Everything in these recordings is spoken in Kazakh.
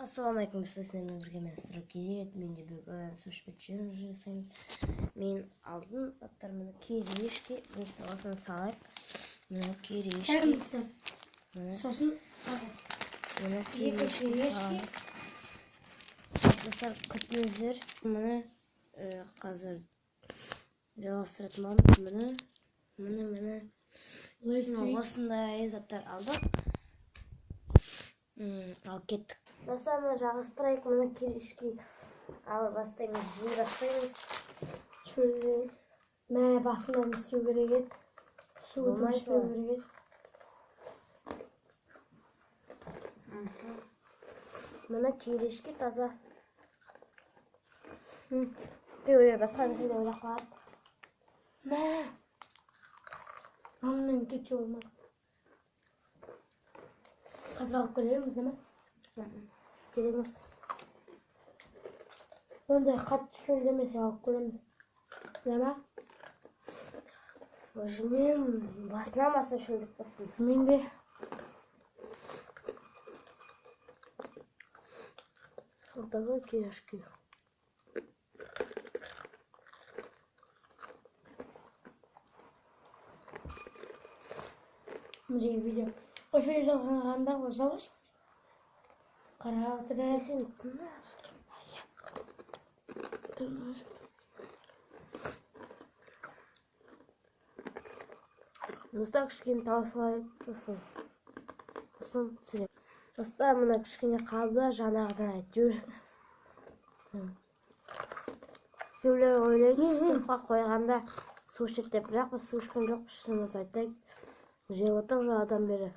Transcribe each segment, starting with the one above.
Ассалаумағалейкум, сіздермен бірге мен Строк Кейзет. Мен де бүгін суши челлендж жасаймыз. Мен алдым заттар, міне кириешки, бірінші саласын салайық. Міне кириешки. Сосын міне кириешки. Достар, күтіңіздер. Міне қазір жалғастыратын боламыз. Міне, міне, міне. Осындай заттар алдық. Ал кеттік. Достар, мына жалғастырайық. Мына кириешки алып бастаймыз, жей бастаймыз. Шөлде мә басынан істеу керек еді. Суды ішпеу керек еді. Мына кириешки таза. Кейбіреулер басқа нәрсе деп ойлап қалады. Мә онымен кетсе болмады. Қазір алып келерміз, не ме? Керек емес. Ондай қатты шөлдемесе алып келеміз. Не ме? Уже мен басынан бастап шөлдеп кеттім. Мен де. Вот такой кириешки. Мына видео. Осы жалғанғанда ол жалғыз. Қарап отырасың. Сен тыңдар. Тыңдар. Достар, кішкене таусылайық, сосын түсіремін. Достар, мына кішкене қалды, жаңағыдан әйтеуір. Кейбіреулер ойлайды, столға қойғанда су ішеді деп, бірақ біз су ішкен жоқпыз, шынымызды айтайық. Жеп отырық жаңадан бері.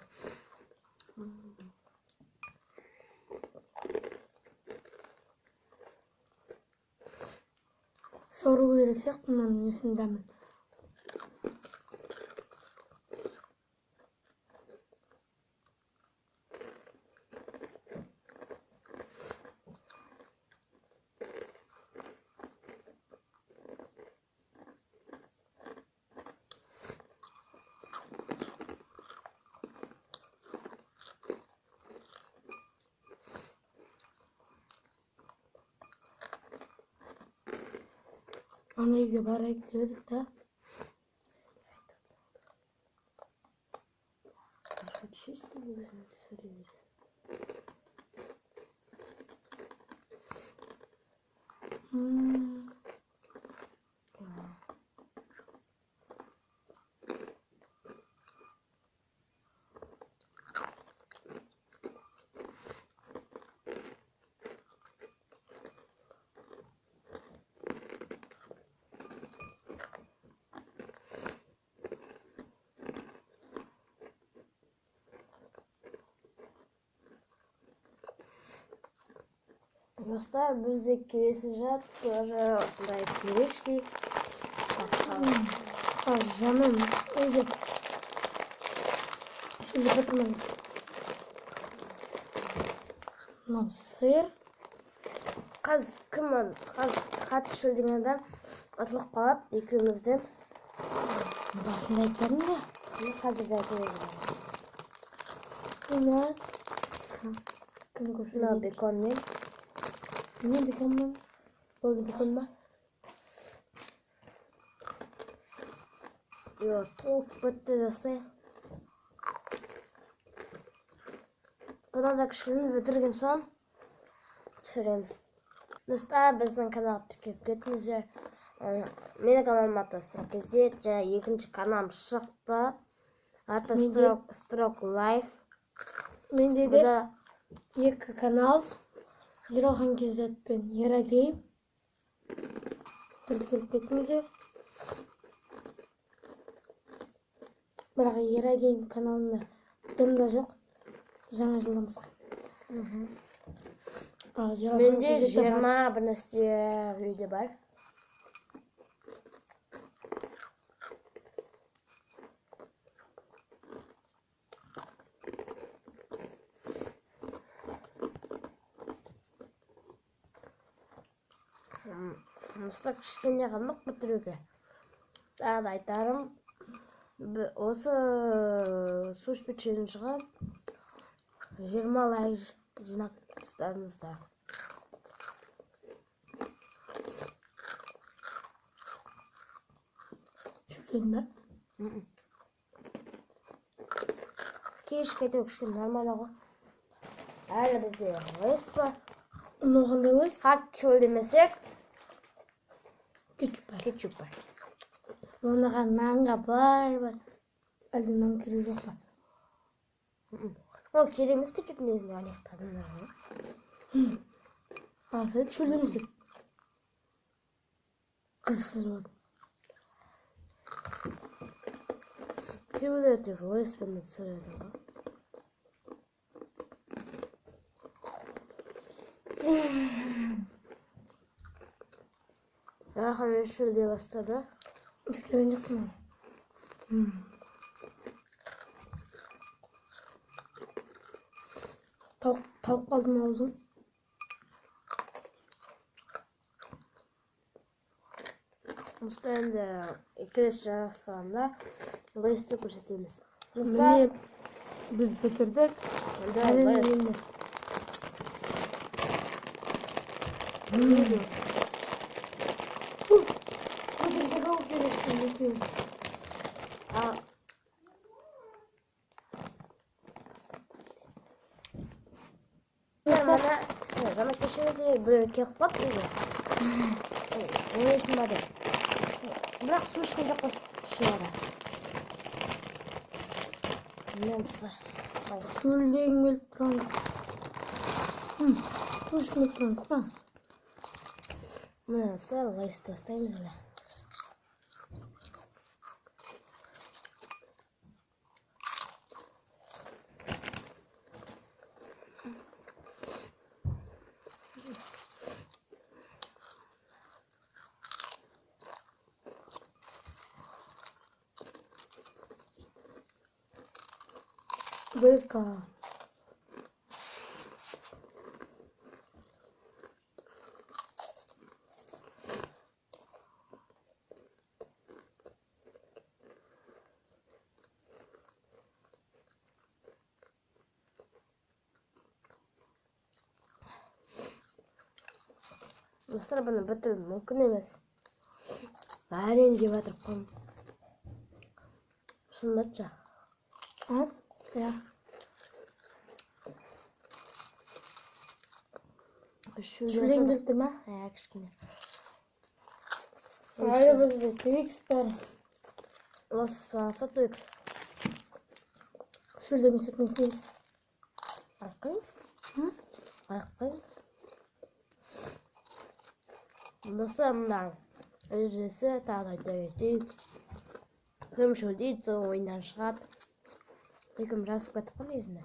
Сору керек сияқты мынаның несін дәмін. Ана үйге барайық деп едік та. Түсірсің, өзің түсіре бересің. Достар, бізде келесі жат тоже осындай кириешки. Жаман өзі шөлдеп отырмын. Мынау сыр. Қаз кім қаз қатты шөлдеген адам ұтылып қалады екеумізден. Басында айтарым да. Мен қазір де айта беремін. Мына кім көп Мынау беконмен. Мен беконмын. Болды, бекон ба? Йо, толып бітті, достар. Бұдан да кішкене бітірген соң түсіреміз. Достар, біздің каналға тіркеліп кетіңіздер. Менің каналым аты Строк Кейзет, және екінші каналым шықты. Аты Строк Лайф. Менде де екі канал. Ералхан Кейзет пен Ерагейм. Тіркеліп кетіңіздер. Бірақ Ерагейм каналында дым да жоқ. Жаңа жылдан басқа. Менде 20 бір нәрсе видео бар. Достар, кішкене ғана бітіруге. Тағы да айтарым, осы суши челленджға 20 лайк жинап тастаңыздар. Шөлдедің бе? Кешке әйтеуір кішкене нормально ғой. Әлі бізде Лейс бар. Мынау қандай Лейс? Қатты шөлдемесек, Кетчуп бар. Кетчуп бар. Оныға нанға бар бар. Әлде нан керек жоқ па? Ол керек емес кетчуп негізінде, ана жақта адамдар ғой. Алса шөлдемесек. Қызықсыз болады. Кейбіреулер тек Лейспен де түсіреді ғой. Рахан шөлдей бастады. Шөлдеген жоқпын. Тауық қалды ма аузың? Мұста енді келесі жарысқанда Лейсті көрсетеміз. Міне біз бітірдік. Енді Лейс. Жаңа кешегі біреу келіп қалды үйге. Ойнайсың ба деп. Бірақ су ішкен жоқпыз шынында. Мен Шөлдегім келіп тұрған. Су ішкім келіп тұрған жоқ па? Міне сәл Лейсті тастаймыз енді. Быка. Достар, бұны бітіру мүмкін емес. Әрең жеп жатырып қойдым. Шынында. А? Иә. Шөлден келіп тұр ма? Иә, кішкене. Әлі бізде Твикс бар. Осы Твикс. Шөлдемесек не істейміз? Айқын. Айқын. Достар, мына ережесі тағы да айта кетейін. Кім шөлдейді, сол ойыннан шығады. Екеуміз жарысып кеттік қой негізінде.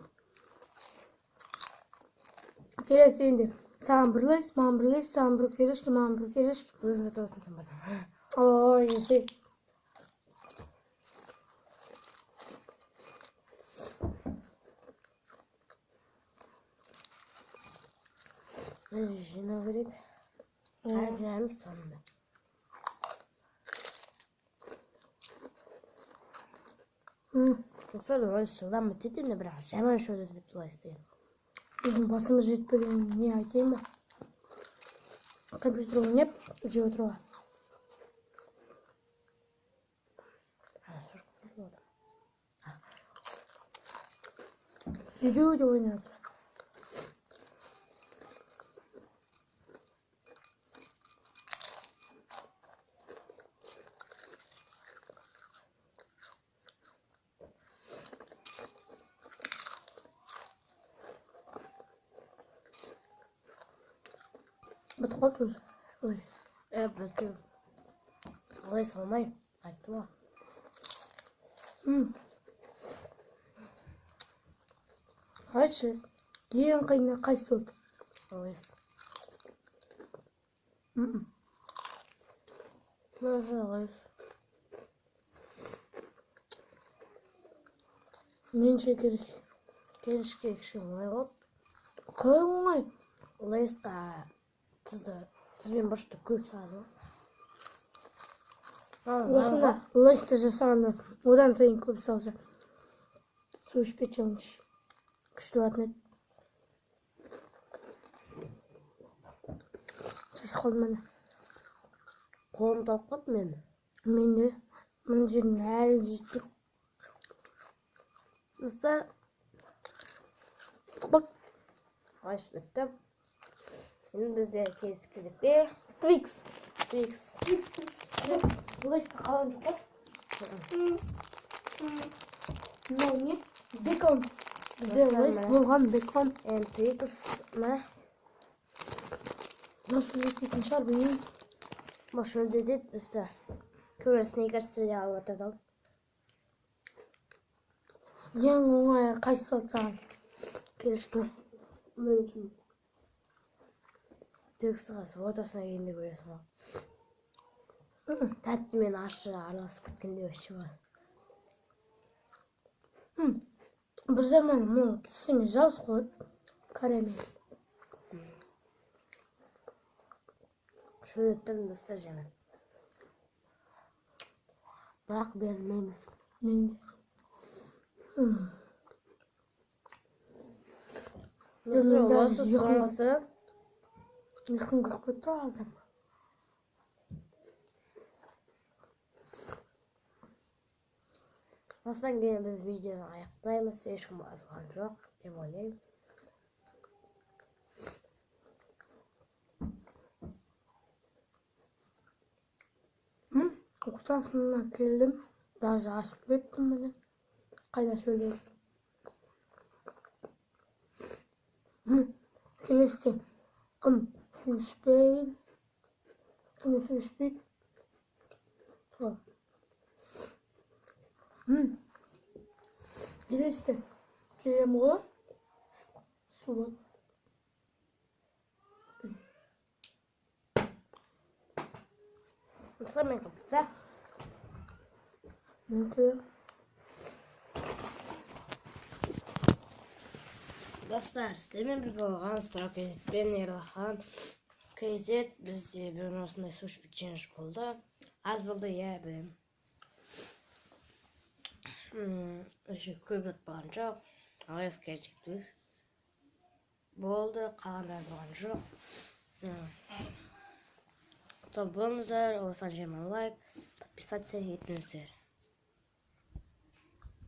Келесі енді саған бір Лейс, маған бір Лейс, саған бір керешке, маған бір керешке. Өзің сатып аласың сен бардан. Ой, есе. Жинау керек. Әлі жинаймыз соңында. Достар, Лейс жылдам бітеді енді, бірақ жаман шөлдетеді Лейс деген. Біздің басымыз жетпеген не айтайын ба? Компьютер ойнап жеп отыруға. Екеуі де ойнап отыр. Бітіп қалды өзі. Лейс. Бітіп. Лейс болмай, айттым ғой. Айтшы, ең қиыны қайсысы болды? Лейс. Лейс. Меніңше керек. Керішке кішкене оңай болды. Қалай оңай? Лейсқа тұз бен бұрышты көп салады ғой. Осында Лейсті жасағанда одан сайын көп салса, су ішпе челлендж күшті болатын еді. Жетпей қалды міне. Қолым талып қалды менің. Мен де. Мына жердің әлі жетпей. Достар. Болды. Аш бітті. Енді бізде келесі кезекте Твикс. Твикс. Твикс. Твикс. Лейсті қалған жоқ қой. Мынау не? Бекон. Бізде Лейс болған бекон. Енді Твикс мә. Мына шөлдетпейтін шығар, білмеймін. Бұл шөлдетеді, достар. Көбірек Сникерсті де алып жатады ау. Ең оңай қайсысы алды саған? Келісті. Мен үшін. Твиксті қазір ортасына келгенде көресің ғой. Тәтті мен ащы араласып кеткенде вообще болады. Бір жаман мұның тісіме жабысып қояды. Карамель. Шөлдеп тұрмын, достар, жемін. Бірақ берілмейміз. Мен де. Достар, осы соңғысы. Ұйқым келіп кетті ғой аздап. Осыдан кейін біз видеоны аяқтаймыз. Ешкім ұтылған жоқ деп ойлаймын. Ортасына келдім. Даже ашып кеттім міне. Қайда шөлдедім. Келесіде кім су ішпейді? Кім су ішпейді? Сол. Келесіде келем ғой. Су болады. Достар, мен бітті. Мүмкін. Достар, сіздермен бірге болған Строк KZ пен Ерлахан KZ. Бізде бүгін осындай су ішіп челлендж болды. Аз болды, иә, білемін. Еще көп жатпаған жоқ. Ағайыз кешіктік болды, қалғандары болған жоқ. Сау болыңыздар, осыған 20 лайк, подписаться етіңіздер.